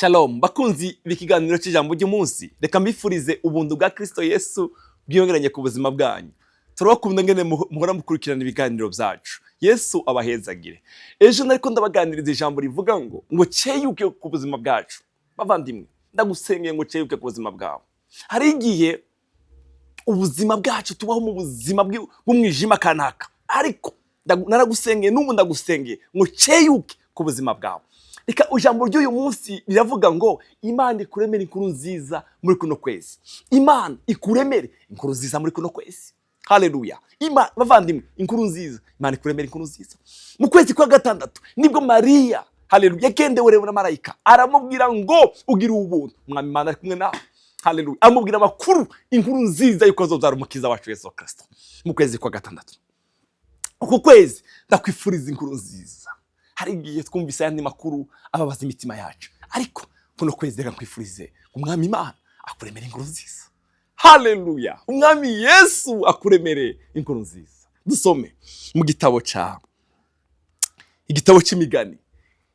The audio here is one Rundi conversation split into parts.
Shalom bakunzi b'ikiganiro cy'ijambo ry'umunsi, reka mbifurize ubuntu bwa Kristo Yesu bwiyongeranye ku buzima bwanyu. Turabakunda ngene muhora mukurikirana ibiganiro byacu. Yesu abahezagire. Ejo nariko ndabaganiriza ijambo rivuga ngo ceyuke ku buzima bwacu. Bavandimwe, ndagusengeye ngo ceyuke ku buzima bwawe. Hari igihe ubuzima bwacu tubaho mu buzima bw'umwijima kanaka, ariko naragusengeye, n'ubu ndagusengeye ngo ceyuke ku buzima bwawe. Reka ijambo ry'uyu munsi riravuga ngo Imana ikuremere inkuru nziza muri kuno kwezi. Imana ikuremere inkuru nziza muri kuno kwezi. Haleluya! Bavandimwe, inkuru nziza, Imana ikuremere inkuru nziza. Mu kwezi kwa gatandatu nibwo Mariya, haleluya, yagendewe rero na marayika, aramubwira ngo ugira ubuntu, Umwami Imana ari kumwe nawe. Haleluya! Amubwira amakuru, inkuru nziza yuko azobyara Umukiza wacu Yesu Kristo mu kwezi kwa gatandatu. Uku kwezi ndakwifuriza inkuru nziza. Hari igihe twumvise ayandi makuru ababaza imitima yacu, ariko kuno kwezi reka nkwifurize Umwami Imana akuremere inkuru nziza. Haleluya! Umwami Yesu akuremere inkuru nziza. Dusome mu gitabo ca igitabo cy'Imigani,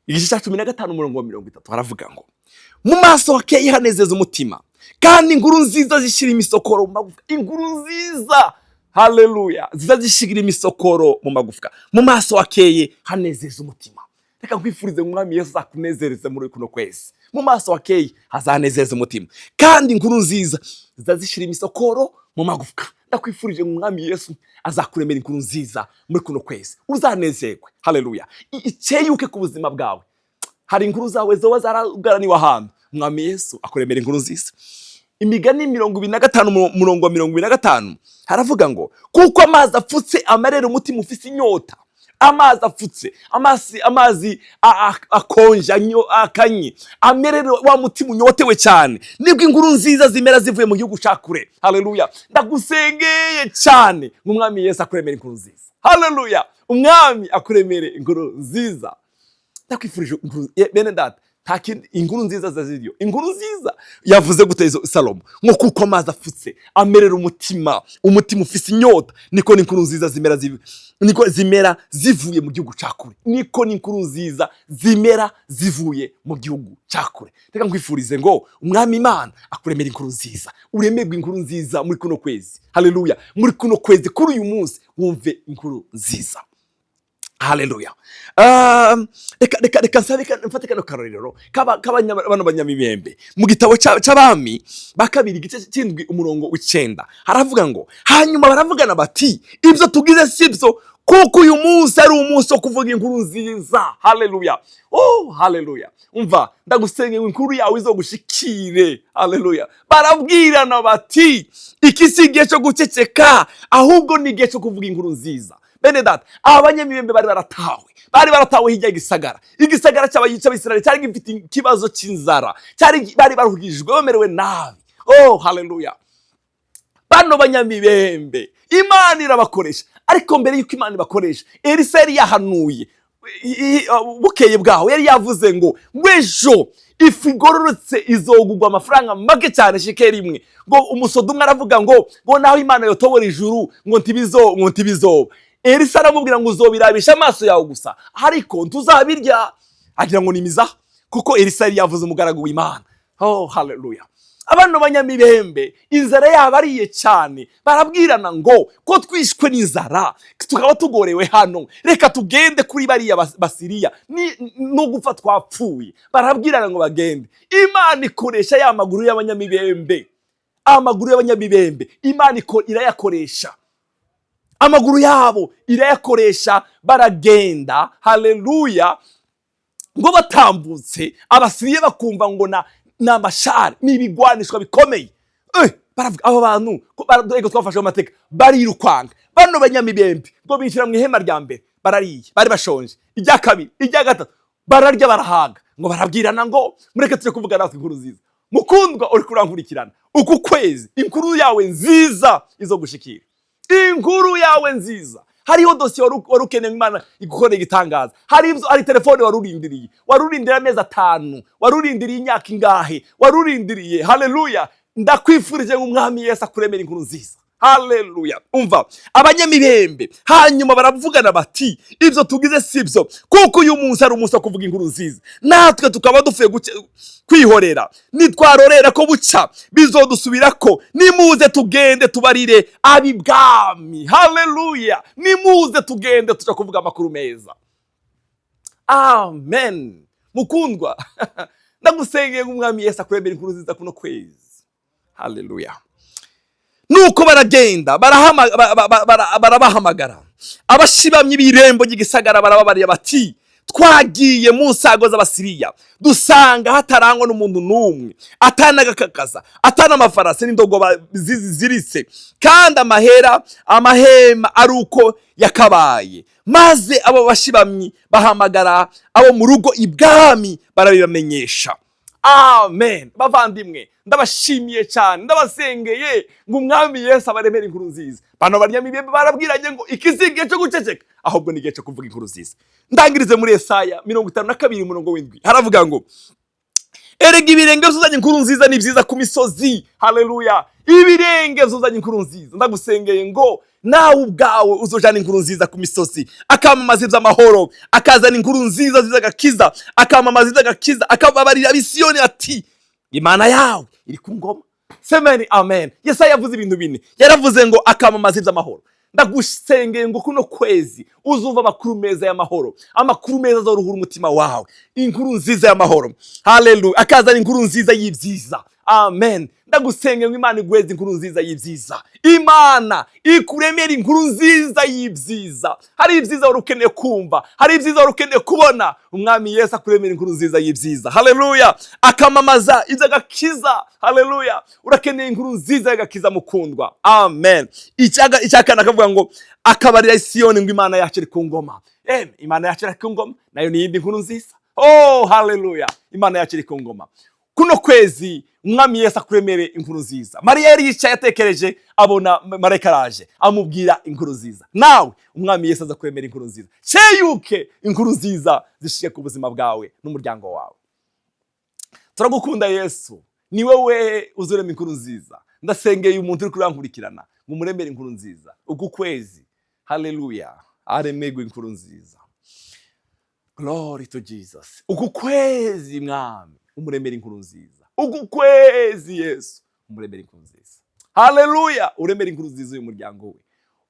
igice cya 15, umurongo wa 30, haravuga ngo: "Mu maso hakeye hanezeza umutima, kandi inkuru nziza zishyira imisokoro mu magufwa." Inkuru nziza, haleluya, ziza zishyira imisokoro mu magufwa. Mu maso hakeye hanezeza umutima. Reka nkwifurize ngo Umwami Yesu azakunezereze muri kuno kwezi. Mu maso hakeye hazanezeza umutima, kandi inkuru nziza ziza zishyira imisokoro mu magufwa. Ndakwifurije ngo Umwami Yesu azakuremera inkuru nziza muri kuno kwezi, uzanezerwe. Haleluya! Iceyuke ku buzima bwawe. Hari inkuru zawe zoba zaragaraniwe ahantu, Umwami Yesu akuremera inkuru nziza. Imigani 25, murongo wa 25, haravuga ngo: "Kuko amazi afutse amarere umutima ufise inyota." Amazi afutse, amazi akonje, akanye, amerere wa mutima unyotewe cyane, nibwo inkuru nziza zimera zivuye mu gihugu cya kure. Haleluya! Ndagusengeye cyane ngo Umwami Yesu akuremere inkuru nziza. Haleluya! Umwami akuremere inkuru nziza. Ndakwifurije inkuru, bene data. Nta kindi, inkuru nziza ziriyo. Inkuru nziza yavuze gute izo Salomo? Ngo kuko amazi afutse amerera umutima, umutima ufise inyota, niko n'inkuru nziza zimera niko zimera zivuye mu gihugu cya kure. Niko n'inkuru nziza zimera zivuye mu gihugu cya kure. Reka nkwifurize ngo Umwami Imana akuremera inkuru nziza, uremerwe inkuru nziza muri kuno kwezi. Haleluya! Muri kuno kwezi, kuri uyu munsi, wumve inkuru nziza. Haleluya! Reka nsabe mfate kano karorero bano banyamibembe. Mu gitabo c'Abami ba Kabiri, igice c'indwi, umurongo w'icenda, haravuga ngo: "Hanyuma baravugana bati: 'Ibyo tugize si byo, kuko uyu munsi ari umunsi wo kuvuga inkuru nziza.'" Haleluya! Oh, haleluya! Umva, ndagusengera inkuru yawe izogushikire. Haleluya! Barabwirana bati: "Iki si igihe cyo guceceka, ahubwo ni igihe cyo kuvuga inkuru nziza." Bene data, aba banyamibembe bari baratawe hirya y'igisagara. Igisagara cy'Abisirayeli cyari gifite ikibazo cy'inzara, cyari bari baruhijwe, bamerewe nabi. Oh, haleluya! Bano banyamibembe Imana irabakoresha, ariko mbere y'uko Imana ibakoresha, Elisa yari yahanuye. Bukeye bwaho yari yavuze ngo ejo ifu igororotse izogugwa amafaranga make cyane, shekeri imwe. Ngo umusoda umwe aravuga ngo naho Imana yotobora ijuru, ngo ntibizoba. Elisa aramubwira ngo uzobirabisha amaso yawe gusa, ariko ntuzabirya. Agira ngo ni imizaha, kuko Elisa yari yavuze, umugaragu w'Imana. Oh, haleluya! Abano banyamibembe inzara yabo ariye cyane, barabwirana ngo: "Ko twishwe n'inzara, tukaba tugorewe hano, reka tugende kuri bariya Basiriya, no gupfa twapfuye." Barabwirana ngo bagende. Imana ikoresha ya maguru y'abanyamibembe. Amaguru y'abanyamibembe Imana irayakoresha, amaguru yabo irayakoresha, baragenda. Haleluya! Ngo batambutse, Abasiriya bakumva ngo na ni amashari, ni ibigwanishwa bikomeye. Baravuga aba bantu ko ego twafashe amateka, barirukwanga. Bano banyamibembe ngo binjira mu ihema rya mbere, barariye, bari bashonje. Irya kabiri, irya gatatu, bararya barahaga. Ngo barabwirana ngo: "Mureke tujye kuvuga natwe inkuru nziza." Mukundwa uri kurankurikirana, uku kwezi inkuru yawe nziza izo gushikira, inkuru yawe nziza. Hariho dosiye wari ukeneye Imana igukorera igitangaza. Hari telefone wari urindiriye, wari urindiriye amezi 5, wari urindiriye imyaka ingahe, wari urindiriye. Haleluya! Ndakwifurije ngo Umwami Yesu akuremera inkuru nziza. Haleluya! Umva, abanyamibembe hanyuma baravugana bati: "Ibyo tugize si byo, kuko uyu munsi ari umunsi wo kuvuga inkuru nziza, natwe tukaba dupfuye kwihorera. Nitwarorera ko buca, bizodusubira ko. Nimuze tugende tubarire ab'ibwami." Haleluya! Nimuze tugende tuja kuvuga amakuru meza. Amen. Mukundwa, ndagusengeye ngo Umwami Yesu akuremera inkuru nziza kuno kwezi. Haleluya! Nuko baragenda, barabahamagara abashibamyi b'irembo ry'igisagara, barababarira bati: "Twagiye mu nsago z'Abasiriya, dusanga hatarangwa n'umuntu n'umwe, atanagakakaza, atana amafarasi n'indogoba ziziritse, kandi amahera amahema ari uko yakabaye." Maze abo bashibamyi bahamagara abo mu rugo ibwami, barabibamenyesha. Amen. Bavandimwe, ndabashimiye cyane, ndabasengeye ngo Umwami Yesu abaremere inkuru nziza. Bano banyamibembe barabwiranye ngo iki si igihe cyo guceceka, ahubwo ni igihe cyo kuvuga inkuru nziza. Ndangirize muri Yesaya 52 umurongo w'7, haravuga ngo: "Erega ibirenge vyuzanye inkuru nziza ni byiza ku misozi." Haleluya! Ibirenge vyuzanye inkuru nziza. Ndagusengeye ngo nawe ubwawe uzojana inkuru nziza ku misozi, akamamaza ivy'amahoro, akazana inkuru nziza z'agakiza, akamamaza ivy'agakiza, akababarira abisiyoni ati: "Imana yawe iri ku ngoma." Semeni amen. Yesaya yavuze ibintu bine. Yaravuze ngo akamamaza ivy'amahoro. Ndagusengeye ngo kuno kwezi uzumva amakuru meza y'amahoro, amakuru meza azoruhura umutima wawe, inkuru nziza y'amahoro. Haleluya! Akazana inkuru nziza y'ibyiza. Amen. Ndagusengeye ngo Imana iguheze inkuru nziza y'ibyiza, Imana ikuremera inkuru nziza y'ibyiza. Hari ibyiza wari ukeneye kumva, hari ibyiza wari ukeneye kubona. Umwami Yesu akuremera inkuru nziza y'ibyiza. Haleluya! Akamamaza iby'agakiza. Haleluya! Urakeneye inkuru nziza y'agakiza, mukundwa. Amen. Icya kane akavuga ngo akabarira Isiyoni ngo Imana yacu iri ku ngoma. Imana yacu iri ku ngoma, nayo ni iyindi nkuru nziza. Oh, haleluya! Imana yacu iri ku ngoma. Kuno kwezi Umwami Yesu akuremere inkuru nziza. Mariya yari yicaye atekereje, abona marayika araje, amubwira inkuru nziza. Nawe Umwami Yesu aza kuremera inkuru nziza. Ceyuke, inkuru nziza zishike ku buzima bwawe n'umuryango wawe. Turagukunda Yesu, ni wowe uzurema inkuru nziza. Ndasengeye umuntu uri kurankurikirana ngo umuremere inkuru nziza uku kwezi. Haleluya! Aremerwe inkuru nziza. Glory to Jesus. Uku kwezi, Mwami, umuremere inkuru nziza. Uku kwezi, Yesu, umuremere inkuru nziza. Haleluya! Uremere inkuru nziza uyu muryango we,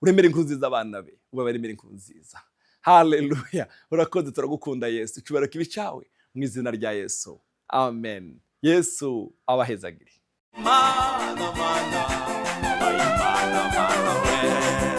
uremere inkuru nziza abana be, ubabaremere inkuru nziza. Haleluya! Urakoze, turagukunda Yesu. Icyubahiro kibe cyawe mu izina rya Yesu, amen. Yesu abahezagire. Mana, mana, mana, mana, we.